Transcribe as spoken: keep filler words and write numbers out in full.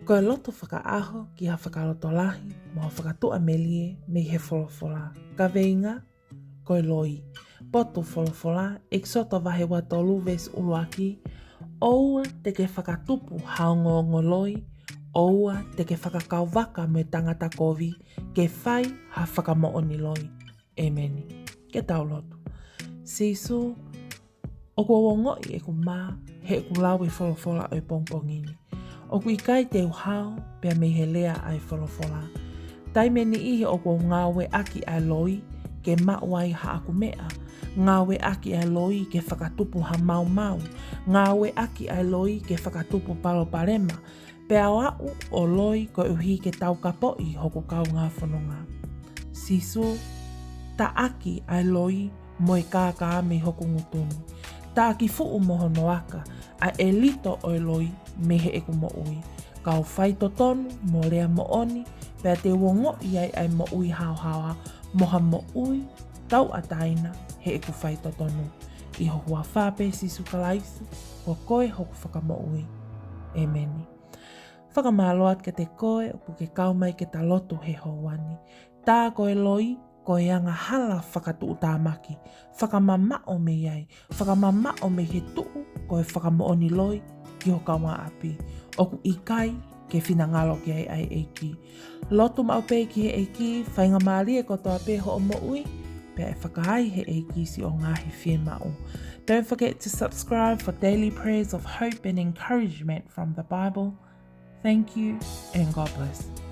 Ko e lotu fakaʻaho ki ha fakalotolahi mo ha fakatuʻamelie mei he folofola. Kaveinga, ko e loi. Potu folofola, ʻEkisoto vahe ua tolu veesi ʻuluaki, ʻOua te ke fakatupu ha ongoongo loi, ʻoua te ke fakakauvaka mo e tangata kovi, ke fai ha fakamoʻoni loi. ʻEmeni. Ke tau lotu. Sīsū, ʻoku ou ongoʻi ʻeku mā heʻeku lau e folofola ʻo e pongipongi ni. ʻOku ʻikai te u hao pea mei he lea ʻa e folofola. Taimi ʻe niʻihi ʻoku ou ngāueʻaki ʻa e loi ke maʻu ai haʻaku meʻa, ngāueʻaki ʻa e loi ke fakatupu ha maumau, ngāueʻaki ʻa e loi ke fakatupu palopalema, pea ʻoku ou loi koeʻuhi ke taukapoʻi hoku kaungā fononga. Sīsū, taʻaki ʻa e loi mo e kākā mei hoku ngutu ni. Taʻaki fuʻu mo hono aka ʻa e lito ʻo e loi mei heʻeku moʻui. Kau faitotonu mo lea moʻoni, pea te u ongoʻi ai ʻa e moʻui haohaoa mo ha moʻui tauʻatāina heʻeku faitotonu. ʻI ho huafa pē Sīsū Kalaisi, ko koe hoku fakamoʻui. ʻEmeni. Fakamālō atu kiate koe ʻoku ke kau mai ke ta lotu he houa ni. Tā ko e loi, ko e angahala fakatuʻutāmaki, fakamamaʻo mei ai, fakamamaʻo mei he tuʻu ko e fakamoʻoni loi ki ho kaungāʻapi. ʻOku ʻikai ke finangalo ki ai ʻa e ʻEiki. Lotu maʻu pē ki he ʻEiki, faingamālie kotoa pē hoʻo moʻui, pea ʻe fakaai he ʻEiki siʻo ngaahi fiemaʻu. Don't forget to subscribe for daily prayers of hope and encouragement from the Bible. Thank you and God bless.